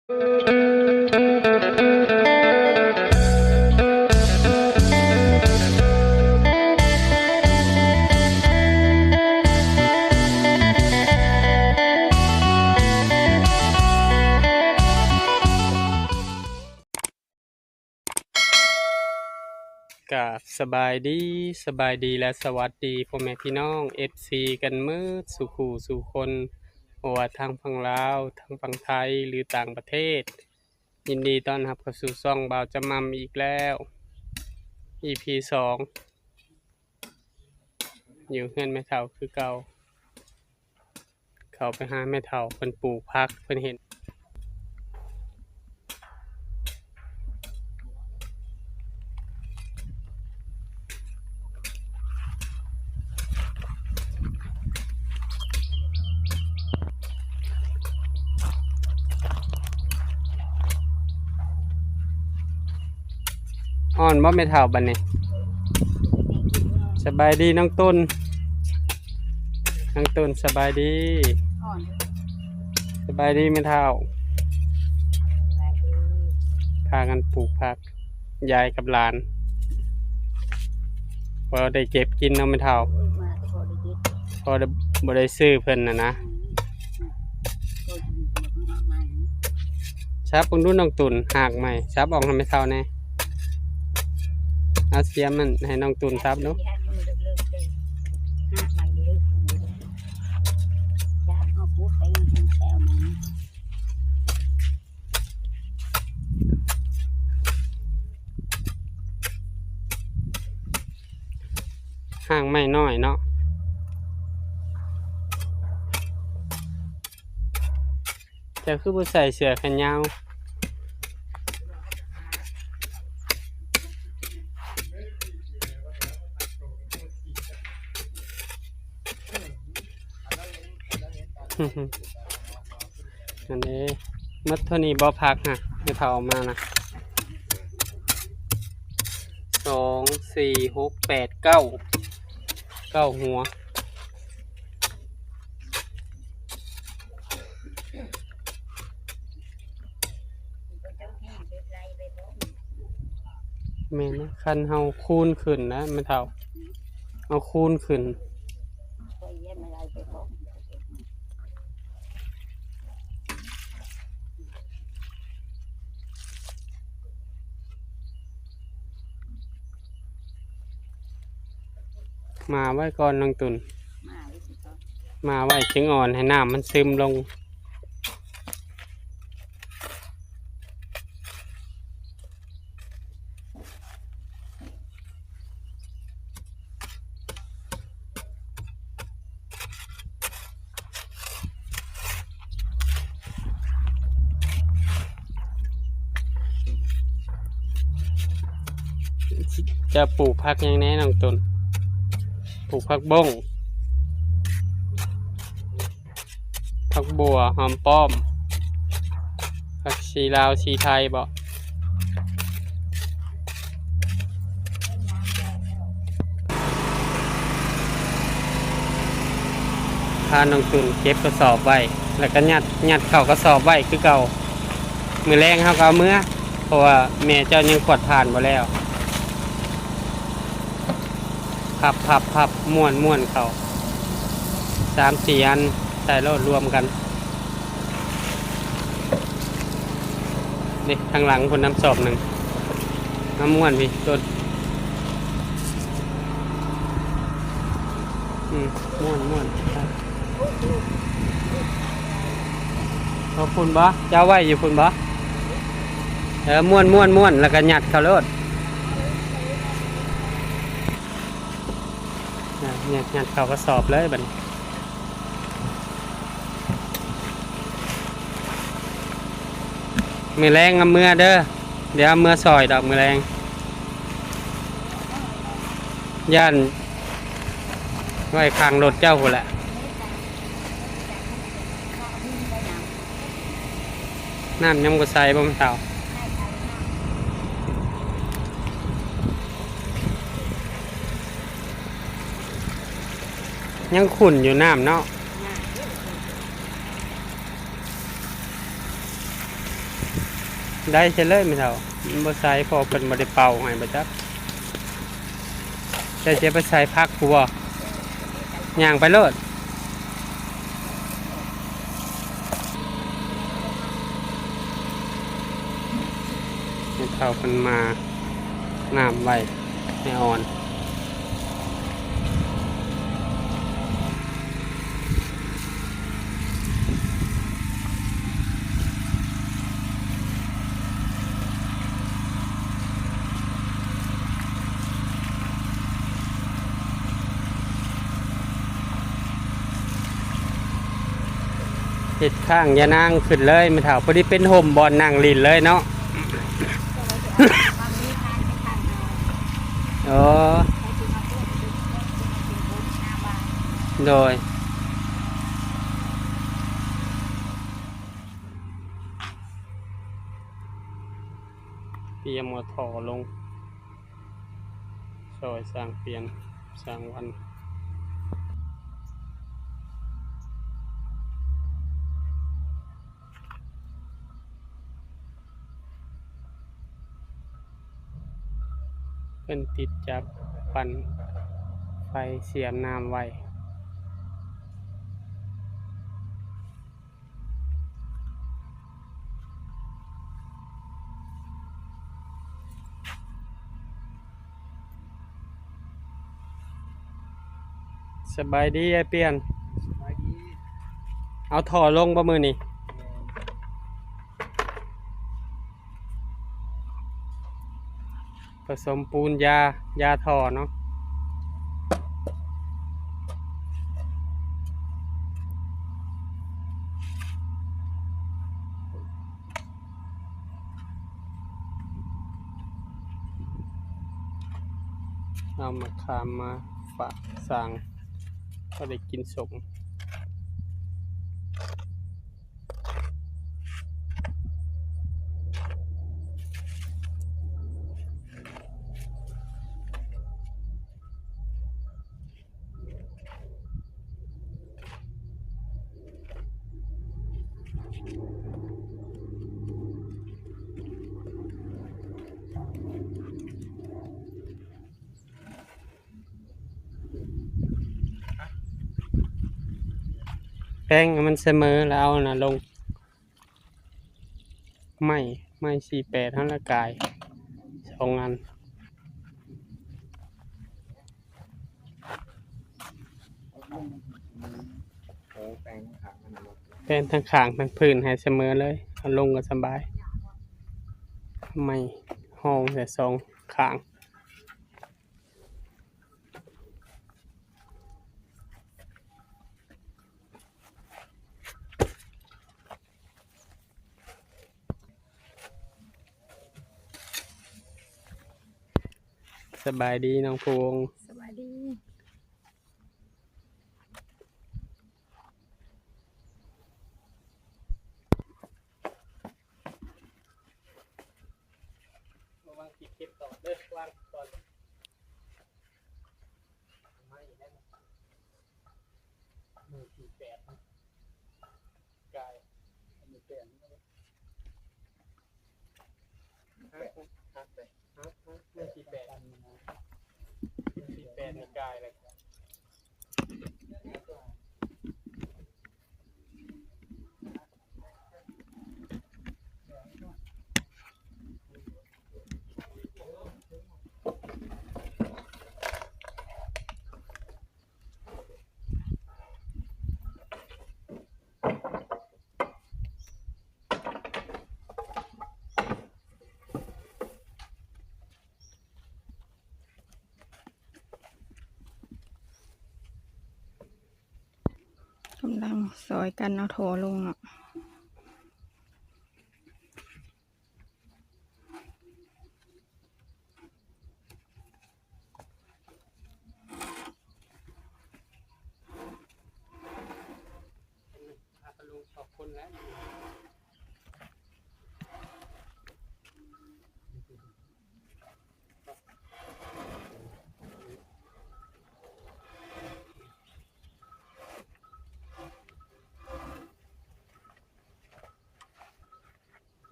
ກາບສະບາຍດີ, ສະບາຍດີ ແລະ ສະຫວັດດີພໍ່ແມ່ພີ່ນ້ອງ ເອັຟຊີ ກັນໝົດສູ່ຄູ່ສູ່ຄົນ, ບໍ່ວ່າທາງຝັ່ງລາວ, ທາງຝັ່ງໄທ ຫຼື ຕ່າງປະເທດ. ຍິນດີຕ້ອນຮັບເຂົ້າສູ່ຊ່ອງບ່າວຈຳມ່ຳອີກແລ້ວ ອີພີສອງ ຢູ່ເຮືອນແມ່ເຖົ້າຄືເກົ່າ. ເຂົ້າໄປຫາແມ່ເຖົ້າເພິ່ນປູກຜັກ ເພິ່ນເຫັນ ອ່ອນບໍ່ແມ່ເຖົ້າບັດນີ້? ສະບາຍດີນ້ອງຕຸນ. ນ້ອງຕຸນ ສະບາຍດີ. ສະບາຍດີແມ່ເຖົ້າ. ພາກັນປູກຜັກ ຍາຍກັບຫຼານ ພໍໄດ້ເກັບກິນເນາະແມ່ເຖົ້າ. ພໍໄດ້ ບໍ່ໄດ້ຊື້ເພິ່ນນະນະ. ສັບເບິ່ງດູນ້ອງຕຸນ ຮາກໃໝ່ ສັບອອກໃຫ້ແມ່ເຖົ້າແດ່. ເອົາສຽມມັນໃຫ້ນ້ອງຕຸນສັບດູ. ຮາກໃໝ່ນ້ອຍເນາະ. ເຈົ້າຄືບໍ່ໃສ່ເສື້ອແຂນຍາວ? ຫັ້ນເດ້ ໝົດເທົ່ານີ້ບໍ່ ຜັກຫັ້ນ ແມ່ເຖົ້າເອົາມານະ ສອງ ສີ່ ຫົກ ແປດ ເກົ້າ ເກົ້າຫົວ. ແມ່ນນະ ຄັນເຮົາຄູນຂຶ້ນນະແມ່ເຖົ້າ ເຮົາຄູນຂຶ້ນ ໝາໄວ້ກ່ອນນ້ອງຕຸນ ໝາໄວ້ຈຶ່ງອ່ອນ ໃຫ້ນ້ຳມັນຊຶມລົງ. ຈະປູກຜັກຫຍັງແດ່ນ້ອງຕຸນ? ປູກຜັກບົ້ງ ຜັກບົ່ວ ຫອມປ້ອມ ຜັກຊີລາວຊີໄທບໍ? ພານ້ອງຕຸນເກັບກະສອບໄວ້ ແລ້ວກະຍັດ ຍັດເຂົ້າກະສອບໄວ້ຄືເກົ່າ. ມື້ແລງເຮົາກະເອົາເມືອ ເພາະວ່າແມ່ເຈົ້າຍັງກວດຜ່ານບໍ່ແລ້ວ. ພັບໆໆ ມ້ວນໆ ເຂົ້າ ສາມສີ່ອັນ ໃສ່ໂລດລວມກັນ. ນີ້ທາງຫຼັງພຸ້ນນຳສອບໜຶ່ງ ມາມ້ວນພີ້ຕົ້ນ. ອືມ ມ້ວນໆ ເອົາພຸ້ນບໍ? ເຈົ້າໄວ້ຢູ່ພຸ້ນບໍ? ເອີ ມ້ວນໆໆ ແລ້ວກະຍັດເຂົ້າໂລດ. ອ່າ ຍັດ ຍັດເຂົ້າກະສອບເລີຍບັດນີ້. ມື້ແລງເອົາເມືອເດີ ດຽວເອົາເມືອຊ່ອຍດອກມື້ແລງ. ຢ້ານໄວ້ຂ້າງລົດເຈົ້າພຸ້ນແຫຼະ. ນ້ຳຍັງບໍ່ໃສ່ບໍ່ແມ່ນເຖົ້າ? ຍັງຂຸ່ນຢູ່ນ້ຳເນາະ. ນ້ຳ ເອີ ຂຸ່ນ. ໄດ້ເສຍເລີຍແມ່ເຖົ້າ ມັນບໍ່ໃສ່ ເພາະເພິ່ນບໍ່ໄດ້ເປົ່າໃຫ້ບໍ່ຈັກ. ເຈົ້າຊິໄປໃສ່ຜັກພຸ້ນບໍ່? ຍ່າງໄປໂລດ. ແມ່ເຖົ້າເພິ່ນມານ້ຳໄວ້ໃຫ້ອ່ອນ. ເຮັດຂ້າງຍານາງຂຶ້ນເລີຍແມ່ເຖົ້າ ພໍດີເປັນຮົ່ມບ່ອນນັ່ງຫຼິ້ນເລີຍເນາະ. ອໍ ໂດຍ. ຕຽມເອົາທໍ່ລົງ ຊ່ອຍຊ່າງປ່ຽນ ຊ່າງວັນ. ເພິ່ນຕິດຈັກປັ່ນໄຟສຽບນ້ຳໄວ້. ສະບາຍດີອ້າຍປ່ຽນ. ສະບາຍດີ. ເອົາທໍ່ລົງບໍ່ມື້ນີ້? ແມ່ນ. ປະສົມປູນຢາ ຢາທໍ່ເນາະ. ເອົາໝາກຂາມມາຝາກຊ່າງ ພໍໄດ້ກິນສົ້ມ. ແປງໃຫ້ມັນສະເໝີ ແລ້ວເອົາອັນນັ້ນລົງ ໄມ້ ໄມ້ສີ່ແປດຫັ້ນລະກາຍສອງອັນ. ແປງທັງຂ້າງທັງພື້ນໃຫ້ສະເໝີເລີຍ ເອົາລົງກໍສະບາຍ. ໄມ້ຮອງໃສ່ສອງຂ້າງ. ສະບາຍດີນ້ອງພູວົງ. ສະບາຍດີ. ລະວັງຊິເກັບຕອນເດີ ວາງກ່ອນ. ໄມ້ແລ້ວ ໜຶ່ງສີ່ແປດ ກາຍ ໜຶ່ງແປດ ຫັກ ຫັກໄປ ຫັກ ຫັກ ໜຶ່ງສີ່ແປດ ໜຶ່ງສີ່ແປດ ນີ້ກາຍແລ້ວ. ກຳລັງຊ່ອຍກັນເອົາທໍ່ລົງເນາະ.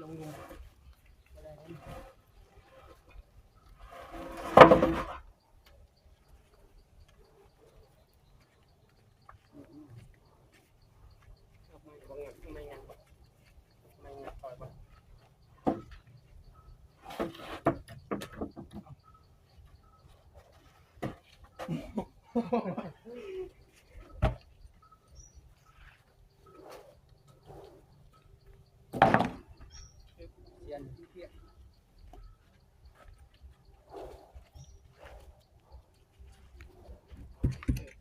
ລົງ ຍ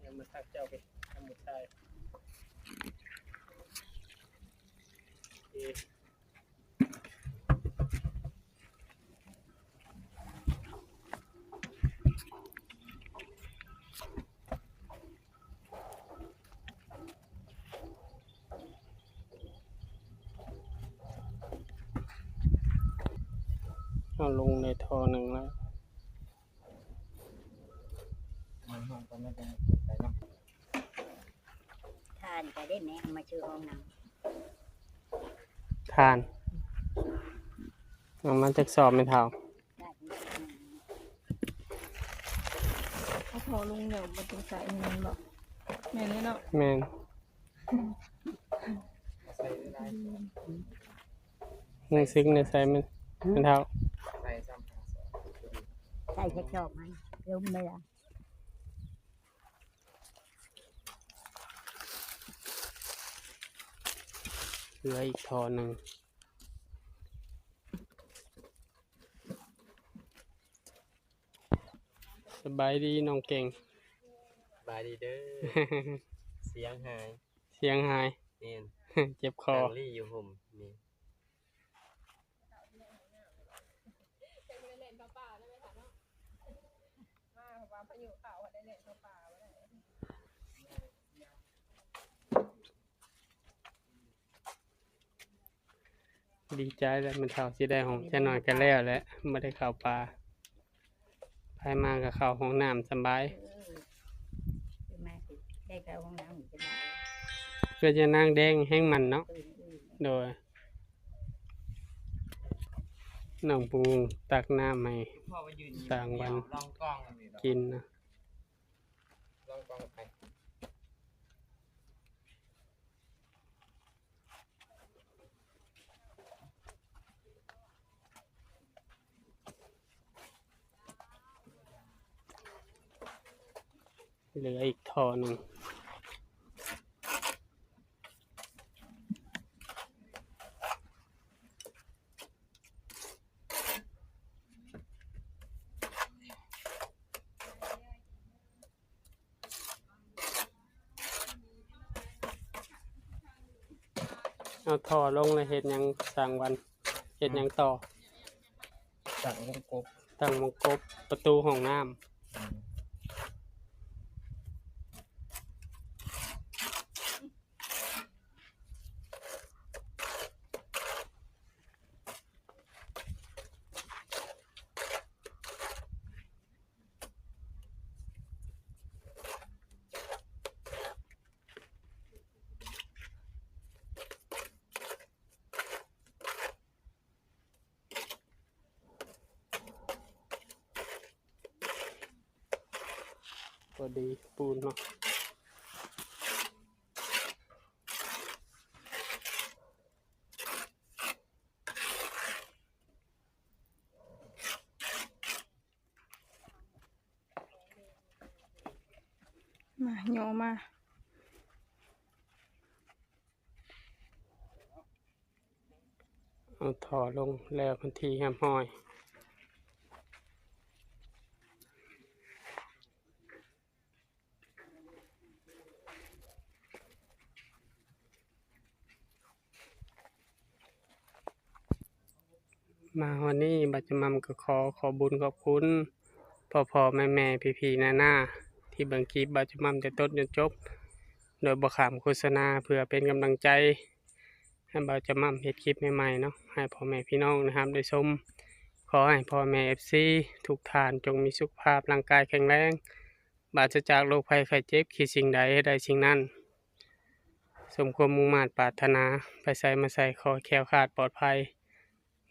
ັງມາທັກເຈົ້າເປັນທຳມະຊາດ. ເຮົາລົງໄດ້ທໍ່ໜຶ່ງແລ້ວ. ຖ່ານກໍໄດ້ແມ່ ເອົາມາຊື່ຫ້ອງນ້ຳ. ຖ່ານ ເອົາມາຈັກສອບແມ່ເຖົ້າ? ເອົາທໍ່ລົງແລ້ວມັນຈັ່ງໃສ່ແມ່ນບໍ່? ແມ່ນເລີຍເນາະ. ແມ່ນ. ໜັງສືໜັງໃສ່ແມ່ນ ແມ່ເຖົ້າ. ໃສ່ຈັກສອບມັນລົມເລີຍ. ເຫຼືອອີກທໍ່ໜຶ່ງ. ສະບາຍດີນ້ອງເກັ່ງ. ສະບາຍດີເດີ. ສຽງຫາຍ. ສຽງຫາຍ. ແມ່ນ. ເຈັບຄໍ. ນັ່ງລີ້ຢູ່ຮົ່ມນີ້. ດີໃຈແລ້ວ ແມ່ເຖົ້າຊິໄດ້ຫ້ອງ ຈັກໜ້ອຍກໍແລ້ວແຫຼະ ບໍ່ໄດ້ເຂົ້າປ່າ. ໄປມາກໍເຂົ້າຫ້ອງນ້ຳສະບາຍ. ເອີ ມາຊິໄດ້ເຂົ້າຫ້ອງນ້ຳສະບາຍ. ເພື່ອຈະນາງແດງແຮງມັນເນາະ. ເອີ ເອີ ໂດຍ. ນ້ອງປຸງຕັກນ້ຳໃຫ້ຊ່າງວັນກິນນະ. ລອງກ່ອງໄປ. ເຫຼືອອີກທໍ່ໜຶ່ງ. ເອົາທໍ່ລົງແລ້ວເຮັດຫຍັງຊ່າງວັນ? ເຮັດຫຍັງຕໍ່? ຕັ້ງວົງກົບ. ຕັ້ງວົງກົບປະຕູຫ້ອງນ້ຳ. ອືມ. ພໍດີປູນເນາະ. ມາ ຍໍມາ. ເອົາທໍ່ລົງແລ້ວເປັນທີ່ຮຽບຮ້ອຍ. ມາຮອດນີ້ ບ່າວຈຳໝ່ຳກໍຂໍຂອບບຸນຂອບຄຸນພໍ່ໆ ແມ່ໆ ພີ່ໆ ນ້າໆ ທີ່ເບິ່ງຄລິບບ່າວຈຳໝ່ຳແຕ່ຕົ້ນຈົນຈົບ ໂດຍບໍ່ຂ້າມໂຄສະນາ ເພື່ອເປັນກຳລັງໃຈໃຫ້ບ່າວຈຳໝ່ຳເຮັດຄລິບໃໝ່ໆ ເນາະ ໃຫ້ພໍ່ແມ່ພີ່ນ້ອງໄດ້ຮັບໄດ້ຊົມ. ຂໍໃຫ້ພໍ່ແມ່ເອັຟຊີທຸກທ່ານຈົ່ງມີສຸຂະພາບຮ່າງກາຍແຂງແຮງ ປາສະຈາກໂລກໄພໄຂ້ເຈັບ ຄິດສິ່ງໃດໃຫ້ໄດ້ສິ່ງນັ້ນ ສົມຄວາມມຸ່ງມາດປາດຖະໜາ ໄປໃສມາໃສຂໍແຄ້ວຄາດປອດໄພ.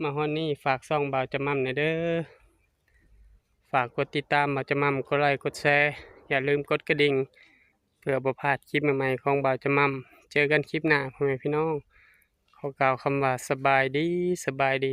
ມາຮອດນີ້ ຝາກຊ່ອງບ່າວຈະໝ່ຳແດ່ເດີ. ຝາກກົດຕິດຕາມບ່າວຈະໝ່ຳ, ກົດໄລ ກົດແຊ, ຢ່າລືມກົດກະດິ່ງ ເພື່ອບໍ່ພາດຄລິບໃໝ່ໆຂອງບ່າວຈະໝ່ຳ. ເຈີກັນຄລິບໜ້າ ພໍ່ແມ່ພີ່ນ້ອງ. ຂໍກ່າວຄຳວ່າ ສະບາຍດີ, ສະບາຍດີ.